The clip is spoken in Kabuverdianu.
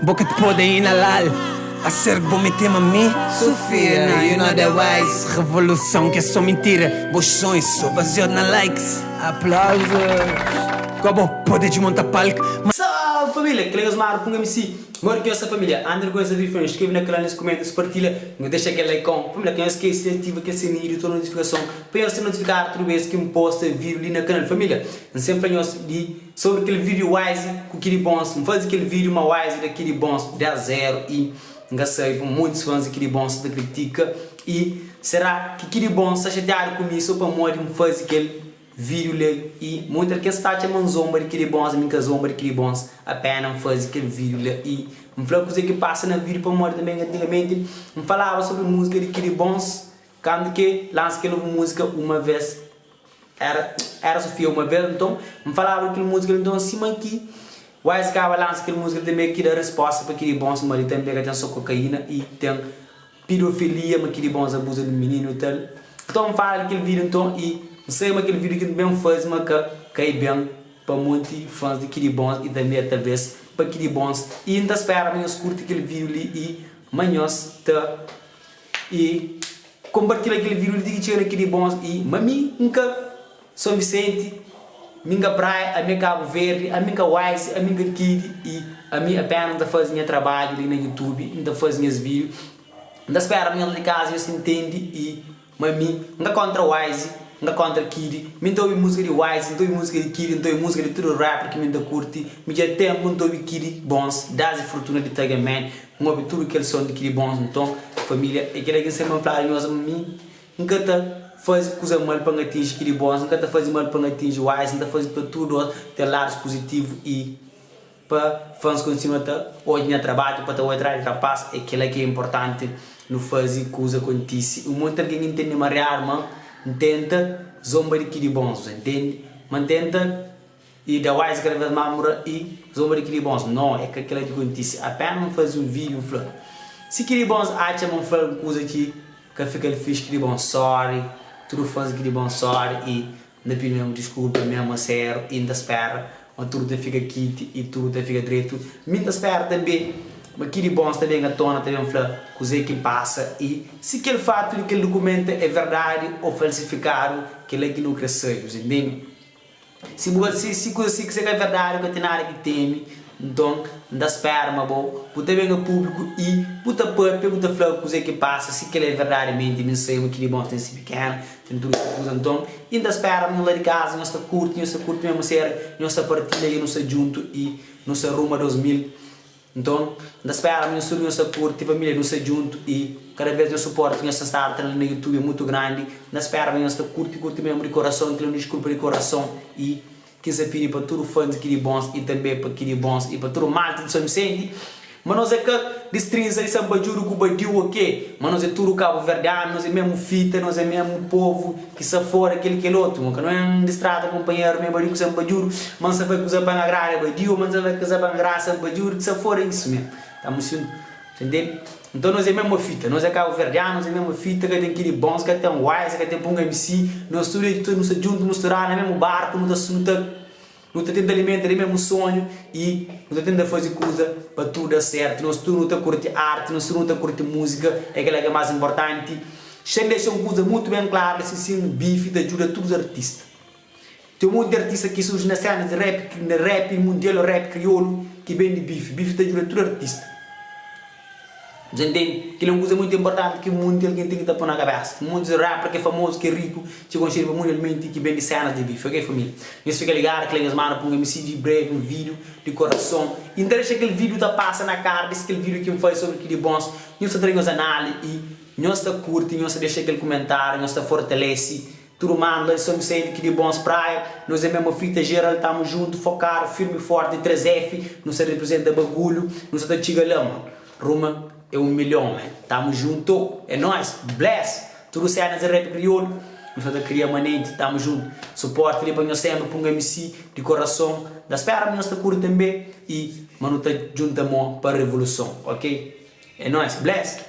Bo ka te pode inalal A ser bo mete-m a mi Sofia, now you know that wise Revolução que é só mentira Bos sonhos só baseado na likes Aplausos Ko bo pode desmonta palco Ma Salve família, kel nhos madu ku un MC Modi ki nhos sta família? Antes di kumesa vídeo inskreve na kanal nhos kumenta, nhos partilha, nhos dexa kel like-on Família, ka nhos skese di ativa kel sininhu di tudu notifikason pa nhos ser notifikadu tudu bes ki N posta vídeo li na kanal Família, N sen fla nhos di Sobre kel video wise ku kidy bons n fazi kel video ma wise da kidy bons 10 0 i n ka sabi pa montis fans di kidy bons sa ta kritika i sera ki kidy bons sta xatiadu ku mi so pamodi n fazi kel video la i monti algen sta atxa ma n zomba di kidy bons ami n ka zomba di kidy bons apena n fazi kel video la i n fla kuze ki pasa na video pamodi tanbe antigamenti n falaba sobre musika di kidy bons kantu ke lansa kel novu musika uma vez. Era era Sofia uma vez nton N falaba di kel múzika li nton sima ki Wise kaba lansa kel múzika li tanbe ki da resposta pa Kidy Bonz ma li tanbe ka ten so kokaína i ten pidofilia ma Kidy Bonz abuza di mininu i tal nton N fala di kel vídiu nton i N sai ma kel vídiu ki N ben faze ma ka kai ben pa monti fãs di Kidy Bonz i tanbe talvez pa Kidy Bonz i N ta spera ma nhos kurti kel vídiu li i ma nhos ta I konpartilha kel video li ti ki txiga na kidy bons i ma mi N ka São Vicente mi N ka Praia ami é Cabo Verde ami N ka Wise ami N ka kidy i ami apenas N ta fazi nha trabadju li na youtube N ta fazi nhas video N ta spera ma nhos la di kaza nhos intendi i ma mi N ka kontra Wise N ka kontra kidy mi N ta obi musika di Wise N ta obi musika di kidy N ta obi musika di tudu rapper ki mi N ta kurti mi dja tempu N ta obi kidy bons das i fortuna di Thug Man N obi tudu kel son di kili bons nton familia é kila ki N sempre fladu nhos ma mi N ka ta fazi kuza mal pa N atinji kili bons N ka ta fazi mal pa N atinji wise N ta fazi pa tudu dos ten ladus puzitivu i pa fans kontinua ta odja nha trabadju pa ta odja trabadju di rapaz é kila ki é inportanti nu fazi kuza kontisi un monti algen intende mariadu ma N tenta zomba di kili bons ntende ma N tenta I da wise kada vez ma mura i zomba di kidy bons no e ka kila ki kontisi apena n fazi un video n fla si kidy bons atxa ma n fla un kuza ki ka fikal fixi kidy bons sorry tudu fans di kidy bons sorry i n ta pidi mesmu diskulpa mesmu aseru i n ta spera ma tudu ta fika kiti i tudu ta fika dretu mi n ta spera tanbe ma kidy bons ta ben atona ta ben fla kuze ki pasa i si kel fatu di kel dukumenta e verdadi o falsifikadu kila ki nu kre sabi bu sa intende. Si bu ka si si kuza si ki ka verdadi bu ka ten nada ki teme, nton N ta spera ma bo bu ta ben a públiku i bu ta pâpia, bu ta fla kuzê ki pasa, si kel-la é verdadi menti. Mi N sabe ma kel-li bon ten si pikena, ten tudu ki kuza. Nton, i N ta spera ma nhos la di kaza nhos ta kurti, nhos ta kurti mésmu ser, nhos ta partilha i nu sta djuntu i nu sta ruma 2000. Nton, N ta spera ma nhos tudu nhos ta kurti, família nu sta djuntu i kada bes nhos suporti ki nhos ta stadu ta da na YouTube é mutu grandi. N ta spera ma nhos ta kurti, kurti mesmu di korason, kel-li é un diskulpa di korason i ki N sta pidi pa tudu fans di Kidy Bons i tanbe pa Kidy Bons i pa tudu malta di Son Visenti ma nos é ka di strinsa di sanpadjudu ku badiu ok, ma nos é tudu kabuverdianu, nos é mesmu fita, nos é mesmu povu. Ki sa fora kel kel otu ma ka no en distrata kunpanheru mi badiu ku sanpadjudu ma nsa fai kuza pa n'agrada badiu ma nsa fai kuza pa n'agrada sanpadjudu ki sa fora isu mesmu ta mu sin ta ntende nton nos é mesmu fita nos é kabuverdianu nos é mesmu fita ka ten kili bons ka ten wise ka ten punga mc nos tudu é nu sta djuntu musturadu na mesmu barku nu ta nu ta Nu ta tenta alimenta di mesmu sonhu i nu ta tenta faze kuza pa tudu da sertu. Nos tudu nu ta kurti arti, nos tudu nu ta kurti múzika, é kel-la ki é más inportanti. Xa N dexa un kuza mutu ben klaru li, si sin bifi ta djuda tudu artista. Ten monti artista ki surji na sénas di rap, na rap mundial ô rap kriolu ki ben di bifi. Bifi ta djuda tudu artista. Dja ntende? Kel-li é un kuza mutu inportanti ki monti algen ten ki ta poi na kabésa. Montis rapper ki é famozu, ki é riku, txeu konxedu pa mundialmenti ki ben di sénas di bifi. Ok família? Nhos fika ligadu kel-la nhos manda pa un MC di brevi un vídiu di korason. I N ta dexa kel vídiu ta pasa na kar des kel vídiu ki N faze sobri Kidy Bons. Nhos ta tra nhos análise i nhos ta kurti, nhos ta dexa kel kumentáriu, nhos ta fortalese Tudu manu la di São Vicente ki di bons praia Nos é memo fita geral tamo junto focado firme forte 3 F nu sa representa bagulho nu sa ta txiga la man ruma é 1 milhão man tamo junto é nóis bless tudu cenas di rap kriolu nu sa ta kria manenti tamo junto suporte li pa nhos sempre punga MC di coração nta spera ma nhos ta curti tambe i ma nu ta djunta mo pa revolução ok é nóis bless.